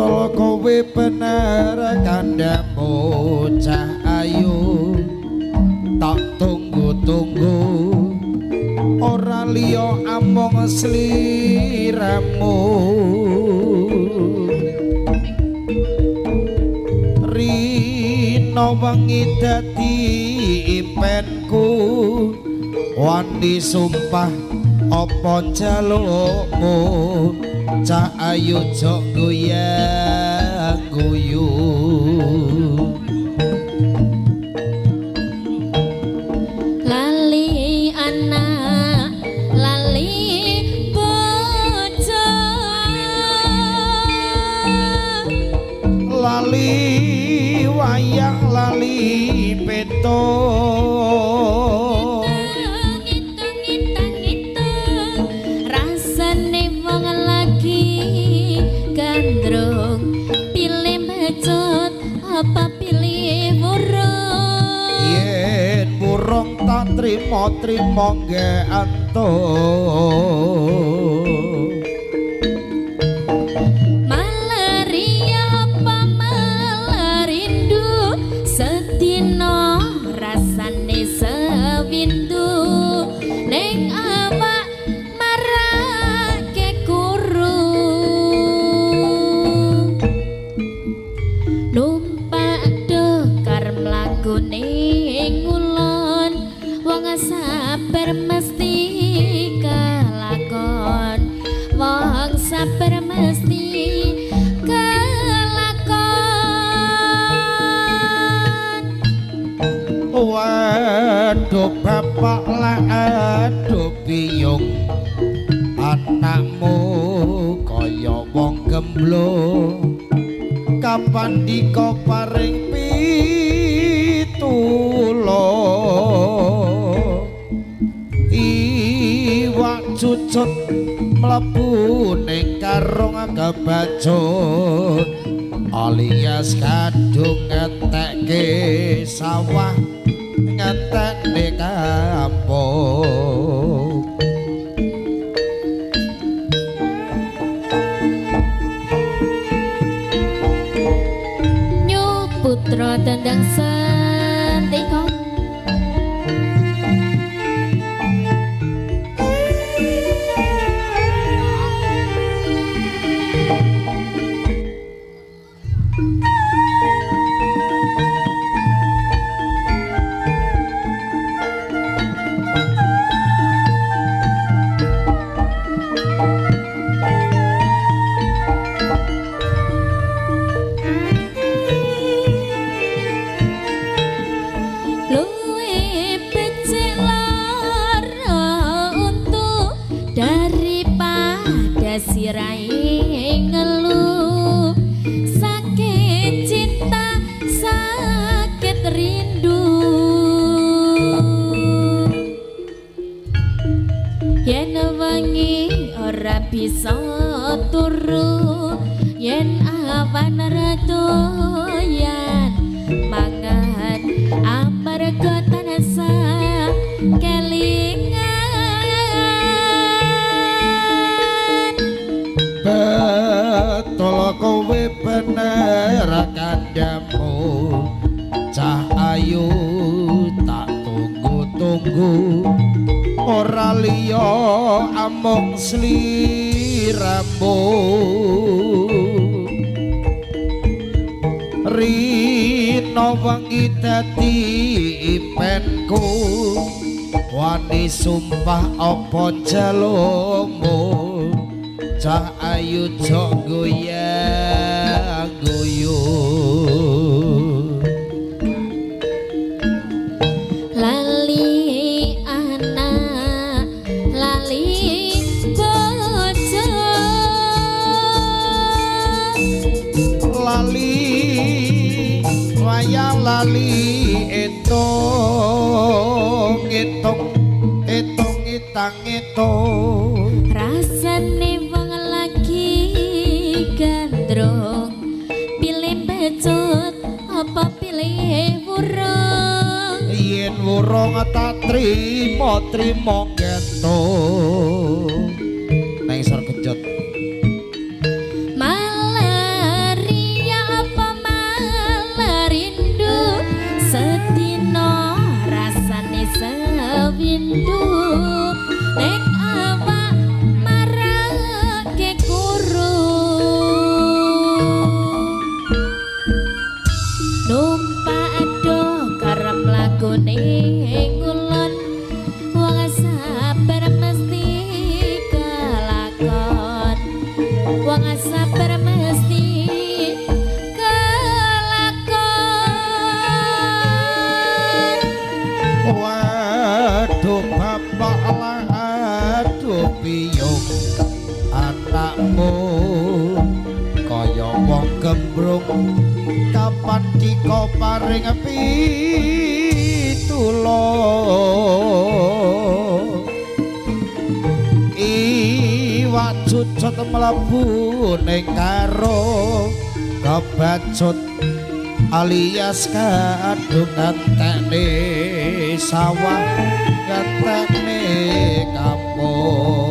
Betul kowe bener kandhamu cah ayu, tak tunggu-tunggu ora liya amung sliramu. Rina wengi dadi impenku, wani sumpah apa njalukmu, cah ayu jok goyang guyu. Lali anak lali bojo, lali wayang lali petung, ngitung rasane wong lagi gandrung, pilih mecut apa pilih burung. Yen burung tak trimo-trimo nggih antuk. Malaria apa malarindu, sedina rasane sewindu, ning awak marake kuru. Numpak dokar mlaku ning ngulon, wong sabar mesti kelakon, wong sabar mesti kelakon. Waduh bapak lah aduh biyung, anakmu kaya wong gemblung, kapan dika paring pitulung. Iwak cucut mlebu ning karung kebacut, alias kadung ngetekke sawah ngetekne kampung. Nyu putra tendang sentiko, luwe becik lara untu daripada sirahe ngelu, sakit cinta sakit rindu. Yen wengi ora bisa turu, yen awan ora doyan mangan, amarga tansah kelingan. Betul kowe bener kandhamu cah ayu, tak tunggu-tunggu ora liya amung sliramu. Rina wengi dadi impenku, wani sumpah apa njalukmu, cah ayu jok goyang guyu. Lali anak lali bojo, lali wayang lali etung etung etung itang etung, rasane wong lagi gandrung, pilih becut apa pilih wurung. Yen wurung tak trimo trimo gentung nang isor genjot. Malaria Piyung anakmu kaya wong gembrung, kapan dika paring pitulung? Iwak cucut mlebu ning karo kebacut alias kadung ngentekne sawah, ngentekne kampung.